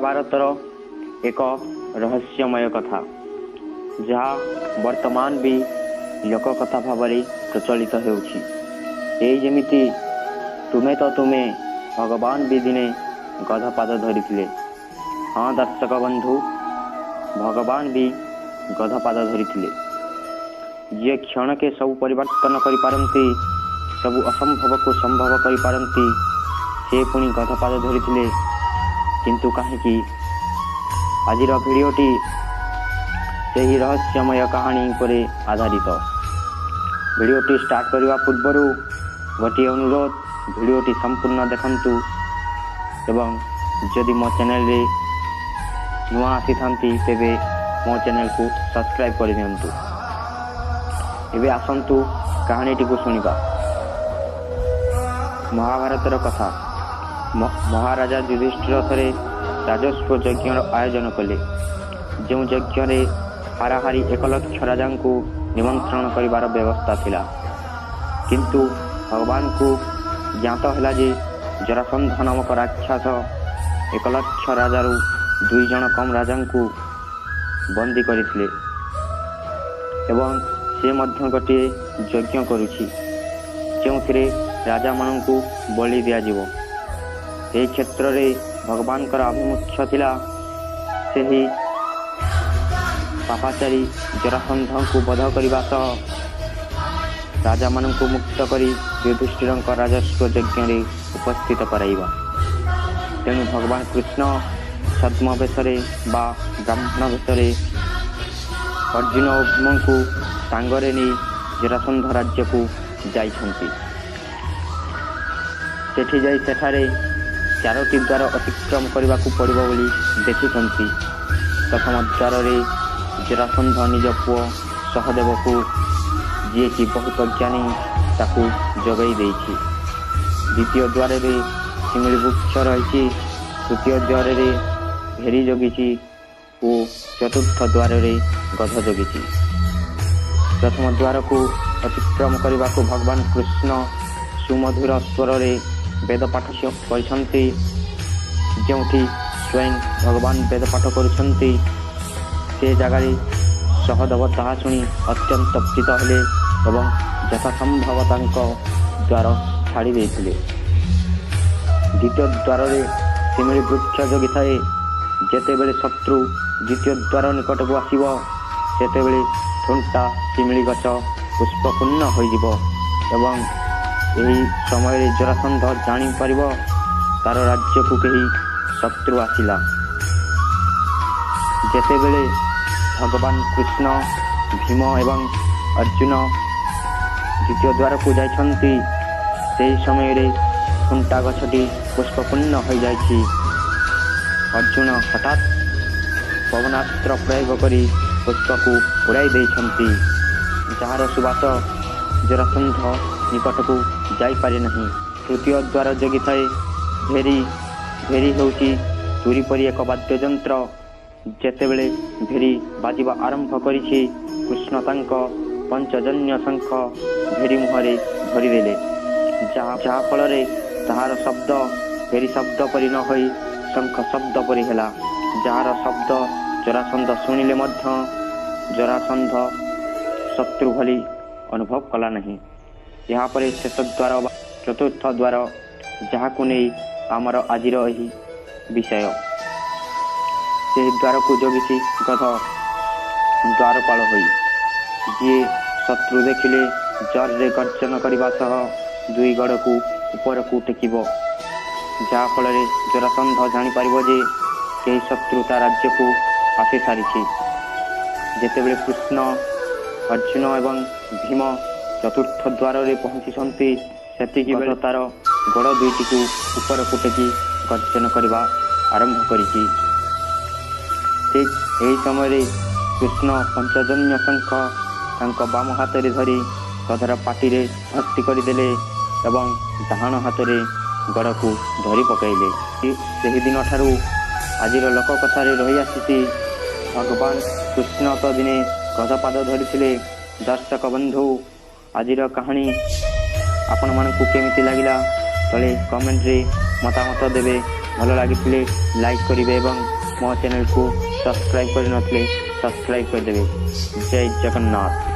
ମହାଭାରତର ଏକ ରହସ୍ୟମୟ କଥା, ଯାହା ବର୍ତ୍ତମାନ ବି ଲୋକକଥା ଭାବରେ ପ୍ରଚଳିତ ହେଉଛି। ଏଇ ଯେମିତି ତୁମେ ତ ତୁମେ, ଭଗବାନ ବି ଦିନେ ଗଧ ପାଦ ଧରିଥିଲେ। ହଁ ଦର୍ଶକ ବନ୍ଧୁ, ଭଗବାନ ବି ଗଧ ପାଦ ଧରିଥିଲେ। ଯିଏ କ୍ଷଣକେ ସବୁ ପରିବର୍ତ୍ତନ କରିପାରନ୍ତି, ସବୁ ଅସମ୍ଭବକୁ ସମ୍ଭବ କରିପାରନ୍ତି, ସେ ପୁଣି ଗଧ ପାଦ ଧରିଥିଲେ, କିନ୍ତୁ କାହିଁକି? ଆଜିର ଭିଡ଼ିଓଟି ସେହି ରହସ୍ୟମୟ କାହାଣୀ ଉପରେ ଆଧାରିତ। ଭିଡ଼ିଓଟି ଷ୍ଟାର୍ଟ କରିବା ପୂର୍ବରୁ ଗୋଟିଏ ଅନୁରୋଧ, ଭିଡ଼ିଓଟି ସମ୍ପୂର୍ଣ୍ଣ ଦେଖନ୍ତୁ ଏବଂ ଯଦି ମୋ ଚ୍ୟାନେଲରେ ନୂଆ ଆସିଥାନ୍ତି, ତେବେ ମୋ ଚ୍ୟାନେଲକୁ ସବସ୍କ୍ରାଇବ୍ କରିଦିଅନ୍ତୁ। ଏବେ ଆସନ୍ତୁ କାହାଣୀଟିକୁ ଶୁଣିବା। ମହାଭାରତର କଥା। ମହାରାଜା ଯୁଧିଷ୍ଠିର ଥରେ ରାଜସ୍ୱ ଯଜ୍ଞର ଆୟୋଜନ କଲେ, ଯେଉଁ ଯଜ୍ଞରେ ହାରାହାରି 1 ଲକ୍ଷ ରାଜାଙ୍କୁ ନିମନ୍ତ୍ରଣ କରିବାର ବ୍ୟବସ୍ଥା ଥିଲା। କିନ୍ତୁ ଭଗବାନଙ୍କୁ ଜ୍ଞାତ ହେଲା ଯେ ଜରାସନ୍ଧ ନାମକ ରାକ୍ଷସ 1 ଲକ୍ଷ ରାଜାରୁ 2 ଜଣ କମ୍ ରାଜାଙ୍କୁ ବନ୍ଦୀ କରିଥିଲେ ଏବଂ ସେ ମଧ୍ୟ ଗୋଟିଏ ଯଜ୍ଞ କରୁଛି, ଯେଉଁଥିରେ ରାଜାମାନଙ୍କୁ ବଳି ଦିଆଯିବ। ଏହି କ୍ଷେତ୍ରରେ ଭଗବାନଙ୍କର ଆଭିମୁଖ୍ୟ ଥିଲା ସେହି ପାପାଚାରୀ ଜରାସନ୍ଧଙ୍କୁ ବଧ କରିବା ସହ ରାଜାମାନଙ୍କୁ ମୁକ୍ତ କରି ଯୁଧିଷ୍ଠିରଙ୍କ ରାଜସ୍ୱ ଯଜ୍ଞରେ ଉପସ୍ଥିତ କରାଇବା। ତେଣୁ ଭଗବାନ କୃଷ୍ଣ ଛଦ୍ମବେଶରେ ବା ବ୍ରାହ୍ମଣ ବେଶରେ ଅର୍ଜୁନ ଓ ଭୀମଙ୍କୁ ସାଙ୍ଗରେ ନେଇ ଜରାସନ୍ଧ ରାଜ୍ୟକୁ ଯାଇଛନ୍ତି। ସେଠି ଯାଇ ସେଠାରେ ଚାରୋଟି ଦ୍ୱାର ଅତିକ୍ରମ କରିବାକୁ ପଡ଼ିବ ବୋଲି ଦେଖିଛନ୍ତି। ପ୍ରଥମ ଦ୍ୱାରରେ ଜରାସନ୍ଧ ନିଜ ପୁଅ ସହଦେବକୁ, ଯିଏକି ବହୁତ ଜ୍ଞାନୀ, ତାକୁ ଯୋଗାଇ ଦେଇଛି। ଦ୍ୱିତୀୟ ଦ୍ୱାରରେ ଶିମିଳି ବୃକ୍ଷ ରହିଛି। ତୃତୀୟ ଦ୍ୱାରରେ ଭେରି ଜଗିଛି ଓ ଚତୁର୍ଥ ଦ୍ୱାରରେ ଗଧ ଜଗିଛି। ପ୍ରଥମ ଦ୍ୱାରକୁ ଅତିକ୍ରମ କରିବାକୁ ଭଗବାନ କୃଷ୍ଣ ସୁମଧୁର ସ୍ୱରରେ ବେଦ ପାଠ କରିଛନ୍ତି। ଯେଉଁଠି ସ୍ୱୟଂ ଭଗବାନ ବେଦ ପାଠ କରୁଛନ୍ତି, ସେ ଜାଗାରେ ସହଦେବ ତାହା ଶୁଣି ଅତ୍ୟନ୍ତ ପ୍ରୀତ ହେଲେ ଏବଂ ଯଥାସମ୍ଭବ ତାଙ୍କ ଦ୍ୱାର ଛାଡ଼ି ଦେଇଥିଲେ। ଦ୍ୱିତୀୟ ଦ୍ୱାରରେ ଶିମିଳି ବୃକ୍ଷ ଜଗିଥାଏ। ଯେତେବେଳେ ଶତ୍ରୁ ଦ୍ୱିତୀୟ ଦ୍ୱାର ନିକଟକୁ ଆସିବ, ସେତେବେଳେ ଥୁଣ୍ଟା ଶିମିଳି ଗଛ ପୁଷ୍ପପୂର୍ଣ୍ଣ ହୋଇଯିବ ଏବଂ ଏହି ସମୟରେ ଜରାସନ୍ଧ ଜାଣିପାରିବ ତାର ରାଜ୍ୟକୁ କେହି ଶତ୍ରୁ ଆସିଲା। ଯେତେବେଳେ ଭଗବାନ କୃଷ୍ଣ, ଭୀମ ଏବଂ ଅର୍ଜୁନ ଦ୍ୱିତୀୟ ଦ୍ୱାରକୁ ଯାଇଛନ୍ତି, ସେହି ସମୟରେ ଥୁଣ୍ଟା ଗଛଟି ପୁଷ୍ପପୂର୍ଣ୍ଣ ହୋଇଯାଇଛି। ଅର୍ଜୁନ ହଠାତ୍ ପବନାସ୍ତ୍ର ପ୍ରୟୋଗ କରି ପୁଷ୍ପକୁ ଉଡ଼ାଇ ଦେଇଛନ୍ତି, ଯାହାର ସୁବାସ ଜରାସନ୍ଧ ନିକଟକୁ ଯାଇପାରେ ନାହିଁ। ତୃତୀୟ ଦ୍ୱାର ଜଗିଥାଏ ଭେରି। ଭେରି ହେଉଛି ତୁରୀ ପରି ଏକ ବାଦ୍ୟଯନ୍ତ୍ର। ଯେତେବେଳେ ଭେରି ବାଜିବା ଆରମ୍ଭ କରିଛି, କୃଷ୍ଣ ତାଙ୍କ ପଞ୍ଚଜନ୍ୟ ଶଙ୍ଖ ଭେରି ମୁହଁରେ ଭରିଦେଲେ, ଯାହାଫଳରେ ତାହାର ଶବ୍ଦ ଭେରି ଶବ୍ଦ ପରି ନ ହୋଇ ଶଙ୍ଖ ଶବ୍ଦ ପରି ହେଲା, ଯାହାର ଶବ୍ଦ ଜରାସନ୍ଧ ଶୁଣିଲେ ମଧ୍ୟ ଜରାସନ୍ଧ ଶତ୍ରୁ ଭଳି ଅନୁଭବ କଲା ନାହିଁ। ଏହାପରେ ଶେଷ ଦ୍ୱାର ବା ଚତୁର୍ଥ ଦ୍ୱାର, ଯାହାକୁ ନେଇ ଆମର ଆଜିର ଏହି ବିଷୟ। ସେହି ଦ୍ୱାରକୁ ଜଗିଛି ଗଧ ଦ୍ୱାରପାଳ ହୋଇ, ଯିଏ ଶତ୍ରୁ ଦେଖିଲେ ଜୋରରେ ଗର୍ଜନ କରିବା ସହ ଦୁଇ ଗୋଡ଼କୁ ଉପରକୁ ଟେକିବ, ଯାହାଫଳରେ ଜରାସନ୍ଧ ଜାଣିପାରିବ ଯେ କେହି ଶତ୍ରୁ ତା ରାଜ୍ୟକୁ ଆସିସାରିଛି। ଯେତେବେଳେ କୃଷ୍ଣ, ଅର୍ଜୁନ ଏବଂ ଭୀମ ଚତୁର୍ଥ ଦ୍ୱାରରେ ପହଞ୍ଚିଛନ୍ତି, ସେତିକି ବେଳେ ତାର ଗୋଡ଼ ଦୁଇଟିକୁ ଉପରକୁ ଟେକି ଗର୍ଜନ କରିବା ଆରମ୍ଭ କରିଛି। ଠିକ୍ ଏହି ସମୟରେ କୃଷ୍ଣ ପଞ୍ଚଜନ୍ୟ ଶଙ୍ଖ ତାଙ୍କ ବାମ ହାତରେ ଧରି ଗଧର ପାଟିରେ ଭର୍ତ୍ତି କରିଦେଲେ ଏବଂ ଡାହାଣ ହାତରେ ଗୋଡ଼କୁ ଧରି ପକାଇଲେ। ସେହିଦିନଠାରୁ ଆଜିର ଲୋକକଥାରେ ରହିଆସିଛି, ଭଗବାନ କୃଷ୍ଣ ତ ଦିନେ ଗଧପାଦ ଧରିଥିଲେ। ଦର୍ଶକ ବନ୍ଧୁ, ଆଜିର କାହାଣୀ ଆପଣମାନଙ୍କୁ କେମିତି ଲାଗିଲା, ତଳେ କମେଣ୍ଟରେ ମତାମତ ଦେବେ। ଭଲ ଲାଗିଥିଲେ ଲାଇକ୍ କରିବେ ଏବଂ ମୋ ଚ୍ୟାନେଲକୁ ସବସ୍କ୍ରାଇବ୍ କରିନଥିଲେ ସବସ୍କ୍ରାଇବ୍ କରିଦେବେ। ଜୟ ଜଗନ୍ନାଥ।